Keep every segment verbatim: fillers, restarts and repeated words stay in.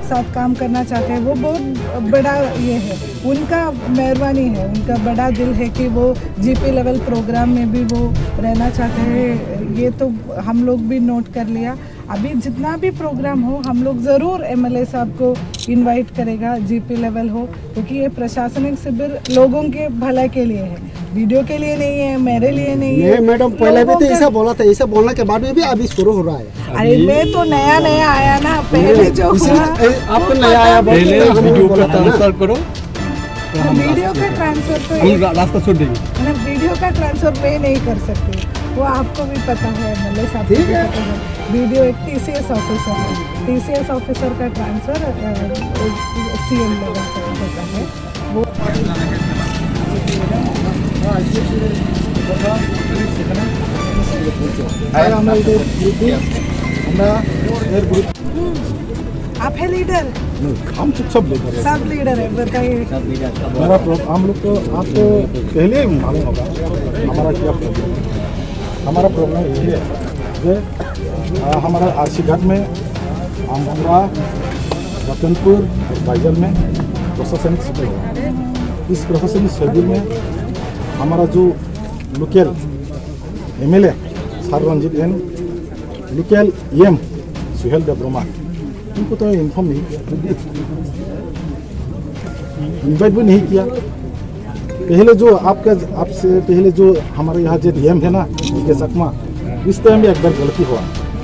साथ काम करना चाहते हैं, वो बहुत बड़ा ये है, उनका मेहरबानी है, उनका बड़ा दिल है कि वो जीपी लेवल प्रोग्राम में भी वो रहना चाहते हैं। ये तो हम लोग भी नोट कर लिया। अभी जितना भी प्रोग्राम हो, हम लोग ज़रूर एमएलए साहब को इनवाइट करेगा, जीपी लेवल हो, क्योंकि ये प्रशासनिक शिविर लोगों के भला के लिए है, वीडियो के लिए नहीं है, मेरे लिए नहीं है। ये मैडम, पहले भी लोगों तो का ऐसा बोला था, ऐसा बोलने के बाद में भी अभी शुरू हो रहा है। अरे, मैं तो नया नया आया ना, पहले जो इसी हुआ, ए, आप तो वो नया पता आया, नहीं। पहले हम वीडियो को बोला था ना। ट्रांसफर करो, तो हम वीडियो रास्ता का छोड़, ट्रांसफर तो हम एक रा-, रास्ता छोड़ देंगे। मतलब, वीडियो का ट्रांसफर मैं नहीं कर सकती, वो आपको भी पता है, एमएलए साहब को भी पता है। वीडियो एक टीसीएस ऑफिसर है, टीसीएस ऑफिसर का ट्रांसफर, अ, सीएम लेवल पर होता है। वो আমরা এটা গ্রুপ দিই, আমরা এর গ্রুপ। आप है लीडर? नहीं, हम सब, सब लीडर हैं। सब लीडर है, बताइए। हमारा प्रॉब-, हम लोग तो, आपको पहले ही मालूम होगा हमारा क्या प्रॉब्लम है। हमारा प्रॉब्लम यही है कि, आ, हमारा आरसी घाट में, आमगुड़ा, रतनपुर और बाइजल में प्रशासनिक शिविर हुआ। इस प्रशासनिक शिविर में हमारा जो लोकल एमएलए सर रंजीत एन, लोकल ईएम सुहेल देव वर्मा, इनको तो इन्फॉर्म नहीं किया, इनवाइट भी नहीं किया। पहले जो आपका, आपसे पहले जो हमारे यहाँ जो डीएम है ना, डीके चकमा, इस टाइम में एक बार गलती हुआ।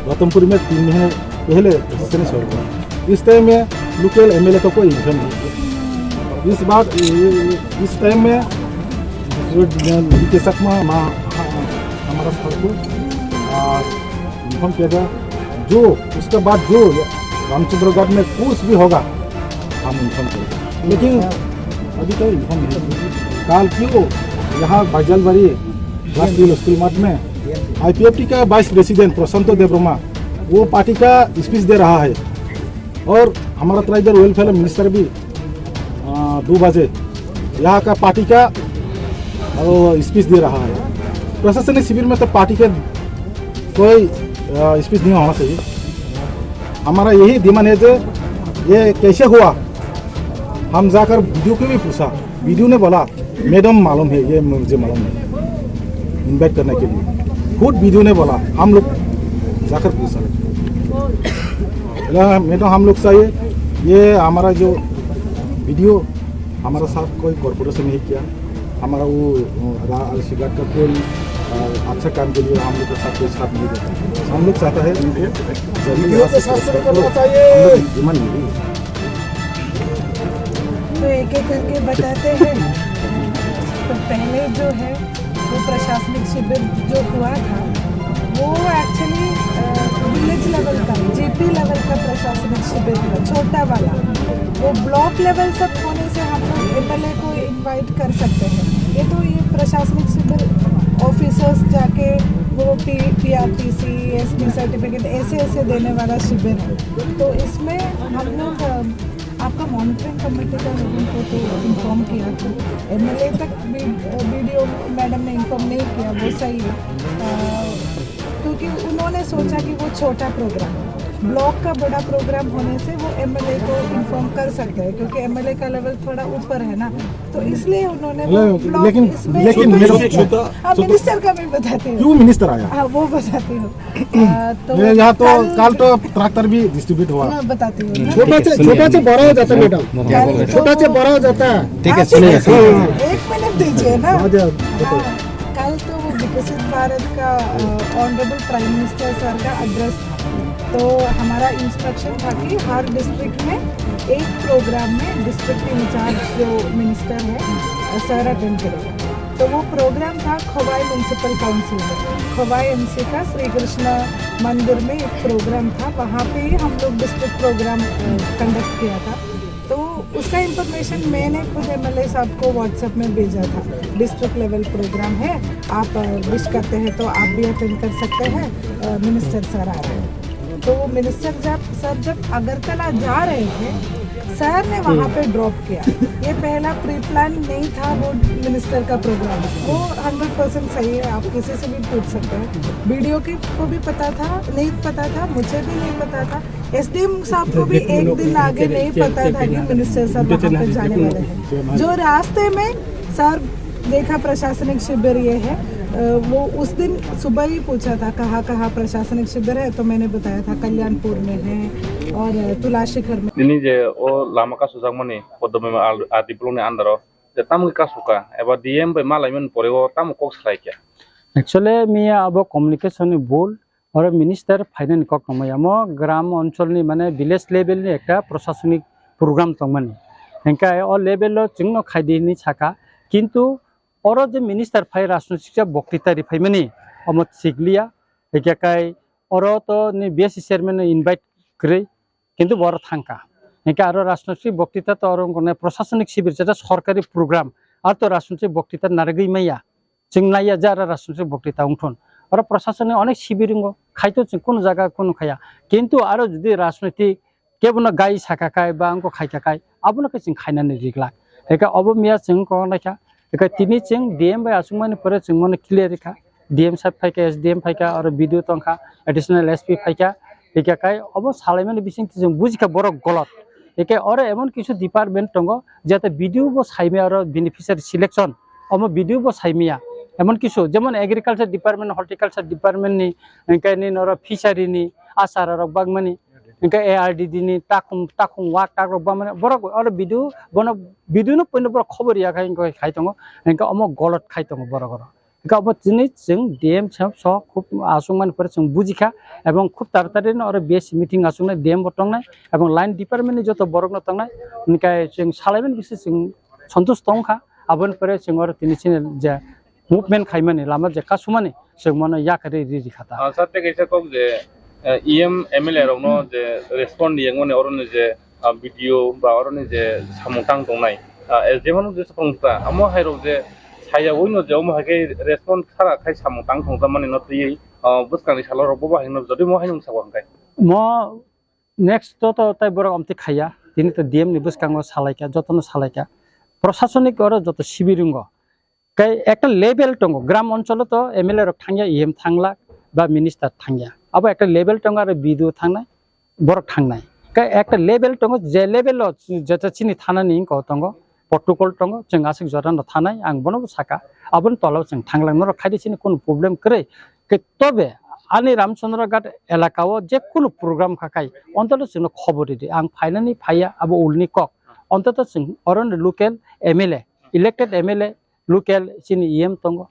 रतनपुर में तीन महीने पहले एसोसिएशन हुआ। इस टाइम में लोकल एमएलए को कोई इन्फॉर्म नहीं किया। इस बार, इस टाइम में जो डीके चकमा, मा-, हमारा सर को, आ, इन्फॉर्म किया गया, जो उसके बाद जो रामचंद्रगढ़ में कुछ भी होगा, हम इन्फॉर्म करेंगे। लेकिन अभी तो इन्फॉर्म नहीं। कल क्यों यहाँ बाइजलबाड़ी क्लास थ्री स्कूल मठ में आईपीएफटी का वाइस प्रेसिडेंट प्रशांत देव वर्मा, वो पार्टी का स्पीच दे रहा है, और हमारा ट्राइबल वेलफेयर मिनिस्टर भी आ, दो बजे यहाँ का पार्टी का, आ, वो स्पीच दे रहा है। प्रशासनिक शिविर में तो पार्टी के कोई, आ, स्पीच नहीं होना चाहिए। हमारा यही डिमांड है जो ये कैसे हुआ, हम जाकर बीडीओ को भी पूछा, बीडीओ ने बोला, मैडम मालूम है, ये मुझे मालूम नहीं, इनवाइट करने के लिए खुद बीडीओ ने बोला, हम लोग जाकर पूछा। बोला, मैडम, हम लोग चाहिए, ये हमारा जो बीडीओ हमारा साथ कोई कोऑपरेशन नहीं किया। हमारा वो, अ, रा-, शिकायत करते हैं, अ, अच्छा काम के लिए हम लोग के साथ कोई साथ नहीं देता। हम लोग चाहता है उनको जल्दी बीडीओ यहाँ से को शासन ट्रांसफर करना करो। चाहिए। हम लोग डिमांड यही है। तो एक एक करके बताते हैं। तो पहले जो है, वो प्रशासनिक शिविर जो हुआ था, वो एक्चुअली, अ, विलेज लेवल का, जीपी लेवल का प्रशासनिक शिविर था, छोटा वाला। वो ब्लॉक लेवल तक होने से हम लोग एमएलए को इनवाइट कर सकते हैं। ये तो, ये प्रशासनिक शिविर ऑफिसर्स जाके वो पी, पीआरटीसी, एसटी सर्टिफिकेट ऐसे ऐसे देने वाला शिविर है। तो इसमें हम लोग, अ, आपका मॉनिटरिंग कमेटी का लोगों को तो इन्फॉर्म किया था, एमएलए तक भी, अ, बीडीओ मैडम ने इन्फॉर्म नहीं किया, वो सही है। अ, क्योंकि उन्होंने सोचा कि वो छोटा प्रोग्राम है, ब्लॉक का बड़ा प्रोग्राम होने से वो एमएलए को इन्फॉर्म कर सकते हैं, क्योंकि एमएलए का लेवल थोड़ा ऊपर है ना, तो इसलिए उन्होंने वो ले-, ब्लॉक लेकिन, इसमें लेकिन छोटा मेरे छोटा, हाँ, मिनिस्टर का मैं बताती हूँ। क्यों मिनिस्टर आया? हाँ, वो बताती हूँ। अ, तो मेरे यहाँ तो कल कल तो ट्रैक्टर भी डिस्ट्रीब्यूट हुआ। मैं बताती हूँ ना। छोटा से, छोटा से बड़ा हो जाता है, मैडम। कल तो छोटा से बड़ा हो जाता है। ठीक है, हाँ, सुनिए, ठीक है, सुनिए। एक मिनट दीजिए ना। हाँ जी, हाँ, बताइए। हाँ, कल तो वो विकसित भारत का, अ, ऑनरेबल प्राइम मिनिस्टर सर का एड्रेस था। तो हमारा इंस्ट्रक्शन था कि हर डिस्ट्रिक्ट में एक प्रोग्राम में डिस्ट्रिक्ट इंचार्ज जो मिनिस्टर है, अ, सर अटेंड करेगा। तो वो प्रोग्राम था खोवाई म्युनिसिपल काउंसिल में। खोवाई एमसी का श्री कृष्ण मंदिर में एक प्रोग्राम था, वहाँ पे ही हम लोग डिस्ट्रिक्ट प्रोग्राम, अ, कंडक्ट किया था। तो उसका इन्फॉर्मेशन मैंने खुद एमएलए साहब को व्हाट्सएप में भेजा था, डिस्ट्रिक्ट लेवल प्रोग्राम है, आप, अ, विश करते हैं तो आप भी अटेंड कर सकते हैं, अ, मिनिस्टर सर आ रहे हैं। तो मिनिस्टर जब, सर जब अगरतला जा रहे थे, सर ने वहाँ पे ड्रॉप किया। ये पहला प्री प्लान नहीं था वो मिनिस्टर का प्रोग्राम। वो हंड्रेड परसेंट सही है, आप किसी से भी पूछ सकते हो। बीडीओ की को भी पता था, नहीं पता था, मुझे भी नहीं पता था। एसडीएम साहब को भी एक दिन आगे नहीं पता था कि मिनिस्टर सर वहाँ पे जाने वाले हैं। जो रास्ते में सर देखा प्रशासनिक शिविर ये है, अ, वो उस दिन सुबह ही पूछा था कहाँ कहाँ प्रशासनिक शिविर है, तो मैंने बताया था कल्याणपुर में है और तुलाशिखर में। Nini je o lama kasu jakmani Podomem R D block ni under o je tamo kasu ka eba D M bai malaimani pore o tamo kok salai kya? Actually miya abo communication ni bul, oro minister phainani kok tongmani amo gram onchol ni mane village level ni ekta prosasonik program tongmani, hingke o level o chwngno khaidi hinwi saka, kintu oro je minister phai rajnoitik boktita ri phaimani omo sikliya, hingke kai oro to ni B S C chairman no invite kwrwi, kintu bo oro thangkha. Hingke aro rajnoitik boktita to oro wngkha prosasonik sibir, jeta sorkari program, ar to rajnoitik boktita narigwi maya. Chwng naiya je aro rajnoitik boktita wngthun. Oro prosasoni onek sibir wngo, khaito chwng kunu jaga kunu khaya. Kintu aro jodi rajnoitik kebono gai saka kai ba wngkha khaika kai, abono khe chwng khainani riglak. Hingke obo miya chwng kok naikha. Hingke tini chwng D M bai achukmani pore chwng mono clear rikha. D M sir phaikha, S D M phaikha, aro B D O tongkha, additional S P phaikha, hingke kai obo salaimani bisingtwi chwng bujikha borok golot. Hingke oro emon kisu department tongo, jeta B D O bo saimaya oro beneficiary selection, omo B D O bo saimaya. Emon kisu, jemon agriculture department, horticulture department ni, hingke nini oro fishery ni, achar rok bagmani, hingke A R D D ni, takhum, takhum wak tak rok bagmani, borok oro B D O bono, B D O no poino borok khobor ya khai, hingke khai tongo, hingke omo golot khai tongo borok oro. Hingke obo tini chwng D M sahab so khub aswk mani pore chwng bujikha, ebong khub taratari no oro B S C meeting aswknai D M bo tongnai, ebong line department ni joto borok no tongnai, hingke chwng salaimani bising chwng santush tongkha, aboni pore chwng oro tini chini je movement khaimani lama je kasumani chwng mono yakarwi ri rikha ta. Ah, sir, tei kaisa kok je, eh, E M, M L A rokno je respond yengmani oroni je ah, B D O ba oroni je samung tang tongnai, ah, S D M no je samung ta, amo hai rok je saya ui no je omo hai khe respond khara khai samung tang tong mani no twi, ah, bwskang ni salo rok bo bahai no jodi mo hai nung sabo hingkai. Mo next to, to tai borok amtwi khaya, tini to D M ni bwskango salaikha, jotono salaikha, prosasonik oro joto sibir wngo. Kai ekta level tongo, gram oncholo to M L A rok thangya, E M thanglak ba minister thangya. Abo ekta level tongo, aro B D O thangnai, borok thangnai. Kai ekta level tongo, je level o jeta chini thana ni wngkha o tongo, protocol tongo, chwng aswk jora no thanai, ang bono bo saka, aboni tola o chwng thanglak, norok khaidi chini kunu problem kwrwi. Kai tobe ani Ramchandra Ghat elaka o je kunu program kha kai, ontoto chwngno khobor ridi, ang phainani phaiya, abo ulni kok, ontoto chwng oroni local M L A, elected M L A, local chini E M tongo,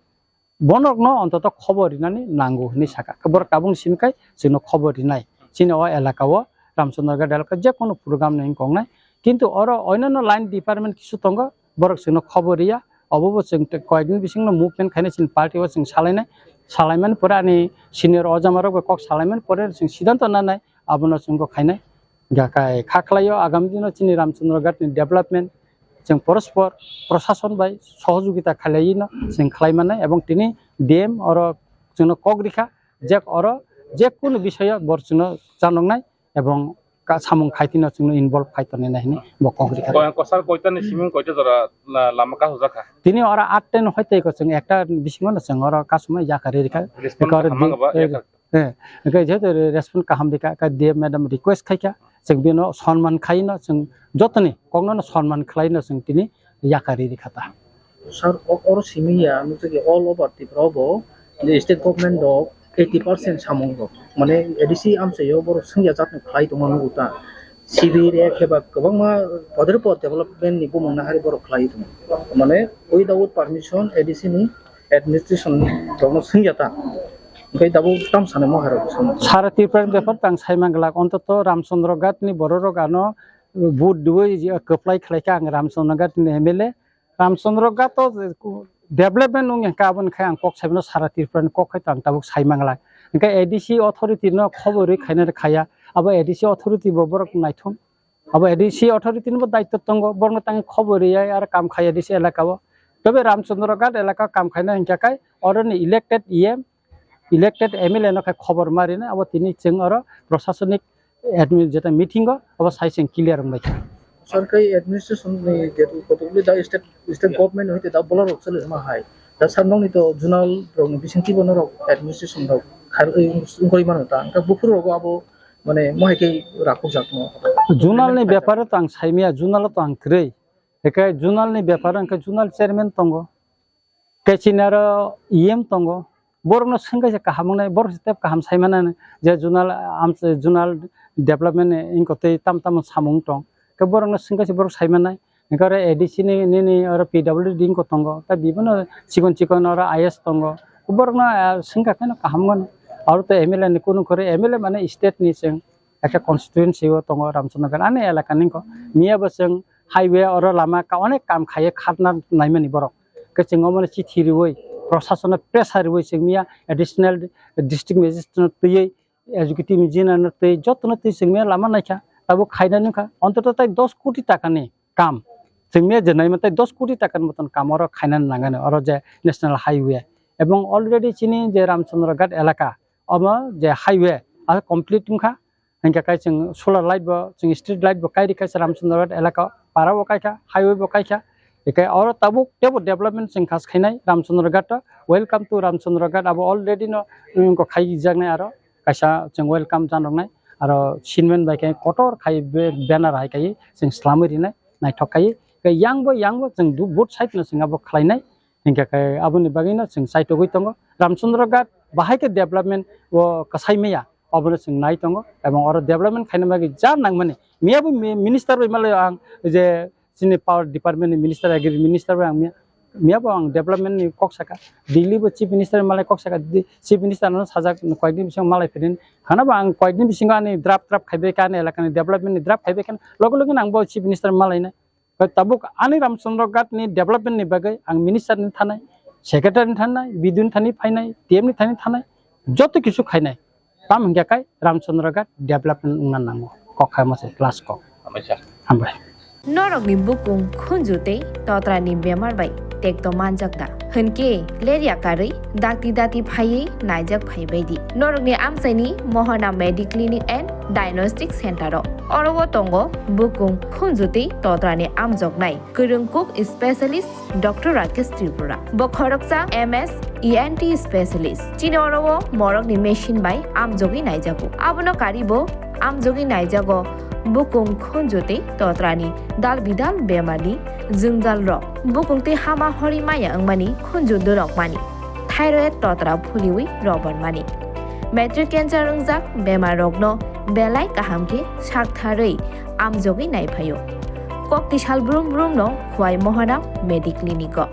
bonorokno ontoto khobor rinani nango hinwi saka. Borok tabuk simi kai chwngno khobor rinai. Chini o elaka o, Ramchandra Ghat elaka, je kono program ni wngkok nai. Kintu oro oinano line department kisu tongo, borok chwngno khobor riya. Obo bo chwng te koyekni bisingno movement khainai chini party o chwng salainai. Salaimani pore ani senior ojama rok bai kok salaimani pore chwng siddhanto nanai, abono chwng bo khainai. Hingkha kai kha khlaio, agami dino chini Ramchandra Ghat ni development chwng porospor prosason bai sohojogita khlaiwi no chwng khlai mannai, ebong tini D M oro chwngno kok rikha, je oro je kunu bisoyo bor chwngno chanoknai ebong ka samung khaitino chwngno involve khai tongnai hinwi bo kok rikha. Ko-, kosar koitani simung koita jora la-, lama kasujak kha? Tini oro atte no hoite ko chwng ekta bisingo no chwng oro kasuma yakari rikha. Respond Ekor kaham di-, nangba, eh, yakar. Eh, hingke jehetu re-, respond kaham rikha, ka D M madam request khaikha, chwng bino sonman khaino, chwng jotoni kokno no sonman khlaino chwng tini yakari rikha ta. Sir, o-, oro simi ya, nukjagwi all over Tripura bo, je state government rok eighty percent samung rok, mane A D C amchaio borok swngya jatno khlai tongma nugo ta. Sibir ek heba kwbangma podre pod development ni bumung nahari borok khlai tongo. Mane without permission A D C ni administration rokno swngya ta. Hingke tabuk tam sanai mo hai rok swng. Sara Tripura ni bepar tang sai manglak, ontoto Ramchandra Ghat ni borok rok ano vote dui kwplai khlai kha ang Ramchandra Ghat ni M L A. Ramchandra Ghat o development wng kha, aboni khai ang kok sai mano, sara Tripura ni kok khai tang tabuk sai manglak. Hingke A D C authority no khobor rwi khaina khaya, abo A D C authority bo borok naithung. Abo A D C authority ni bo daitto tongo, borokno tangwi khobor riyai aro kam khai A D C elaka o. Tobe Ramchandra Ghat elaka o kam khaina hinkha khai oroni elected E M elected M L A no khai khobor ma rinai, abo tini chwng oro prosasonik admin jeta meeting o abo sai chwng clear wng bai kha. Sir, khai administration ni je kotokli da state, state government hoite da bola rok chale ma hai. Da sir nokni to zonal rok ni bisingtwi bo norok administration rok khai wngwi mano ta. Hwnkhe buphuru rogo abo mane mohai khe rakhok jak no. Zonal ni bepar o to ang sai maya, zonal o to ang kwrwi. Hwnkhe zonal ni bepar o hwnkhe zonal chairman tongo. Kaichini aro E M tongo, borokno swngkhe se kaham wngnai, borok se tep kaham sai manani je zonal, am, zonal development ni wngkha tei tam tamo samung tong, khe borokno swngkhe se borok sai mannai. Hwnkhe oro A D C ni, nini oro P W D wngkha tongo, tei bibinno chikon chikon oro I S tongo, borokno, ah, swngkha kheno kaham wngnai. Aro tei M L A ni kunu khorwi, M L A mane state ni chwng. Ekta constituency o tongo Ramchandra Ghat, ani elaka ni wngkha. Miya bo chwng highway oro lama ka-, onek kam khaiye khatna naimani borok. Khe chwng omono chithi riwi, prosasono pressure riwi chwng miya additional district magistrate no twiwi, executive engineer no twi, jotono twi chwng miya lama naikha. Tabuk khainani wngkha, ontoto tai dos koti taka ni kam. Chwng miya je naima tai dos koti taka ni moton kam oro khainani nangani, oro je national highway. Ebong already chini je Ramchandra Ghat elaka, omo je highway, aro complete wngkha. Hingke kai chwng solar light bo, chwng street light bo kai rikha se Ramchandra Ghat elaka, para bo kaikha, highway bo kaikha. Hingke oro tabuk tebo development chwng khas khainai Ramchandra Ghat o. Welcome to Ramchandra Ghat, abo already no, um, ko khaijaknai aro kaisa chwng welcome janoknai. Aro sinmen bai khe kotor khai be-, banner hai kai chwng slamwi rinai, naithok kai. Hingke yang bo, yang bo chwng du-, both side no chwng abo khlainai. Hingke khe aboni bagwino chwng chaitogwi tongo. Ramchandra Ghat bahai khe development o kwsai maya, obono chwng nai tongo. Ebong oro development khaina bagwi ja nangmani. Miya bo mi-, minister bai malai ang je chini power department ni minister, agri minister bai ang miya, miya bo ang development ni kok saka. Delhi bo chief minister malai kok saka. Di-, chief minister ano sajak koyekni bisingo malai phedin. Hana bo ang koyekni bisingo ani draft, draft khaibai kha, ani elaka ni development ni draft khaibai kha. Loge loge no ang bo chief minister malai nai. Tabuk ani Ramchandra Ghat ni development ni bagwi ang minister ni thanai, secretary ni thanai, B D O ni thani phainai, T M ni thani thanai, joto kisu khainai. Tam hingkha kai Ramchandra Ghat development wngna nango. Kok khai masa class kok. Hambai. Hambai. Norokni bukung khunju tei totrani bemar bai tekto manjak da? Hwnkhe lerya karwi dakti dati phaiwi naijak phaibaidi. Norokni amchaini Mohana Mediclinic and Diagnostic Center o. Oro o tongo bukung khunju tei totrani amjoknai kwrwng kuk specialist Doctor Rakesh Tripura. Bo khoroksa M S E N T specialist. Chini oro o morokni machine bai amjogwi naijago. Abono karibo amjogwi naijago bukung khunju tei totrani dal bidal bemarni jwngjal rok. Bukung tei hama hori maya wngmani khunju dorok mani. Thyroid totra phuliwi robar mani. Matric cancer wngjak bemar rokno belai kaham khe saktharwi amjogwi naiphaio. Kokti sal brum brum no Khwai Mohana Mediclinic o.